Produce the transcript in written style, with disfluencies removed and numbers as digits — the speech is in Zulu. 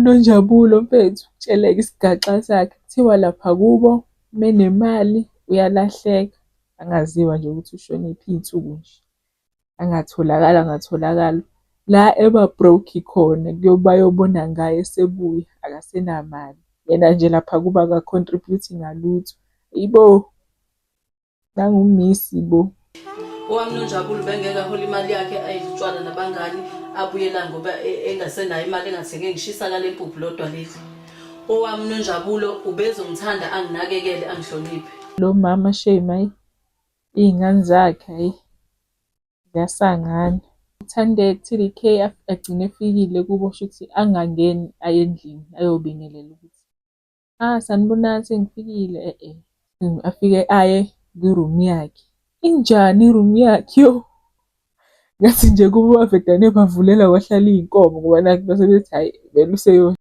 UNonjabulo mfethu kutsheleke isigaxa sakhe, kuthiwa lapha kubo menemali uyalahleka, angaziwa nje ukuthi ushonephi iy'nsuku nje. Angatholakali angatholakali. La eba broke khona bayobona ngaye esebuya akasenamali. Yena nje lapha kubo aka-contribute-i ngalutho. Hhayi bo, nangumisi bo. Owami Nonjabulo bengeke ahole imali yakhe ayidle utshwala nabangani abuyela ngoba engasenayo imali engathenge ngishisa kale mpuphu lodwa leli. Owami Nonjabulo ubezongithanda anginakekele angihloniphe. Lo mama shame hhayi, iy'ngane zakhe hhayi ziyasangana. UThandeka TDK agcine efikile kubo shuthi angangeni aye endlini ayobingelela ukuthi, ah sanibonani sengifikile, e-e. Afike aye kwi-room yakhe. Injani i-room yakhe yo? Ngathi nje kubo bavedane bavulela kwahlala iy'nkomo ngoba nakhu base bethi hhayi vele.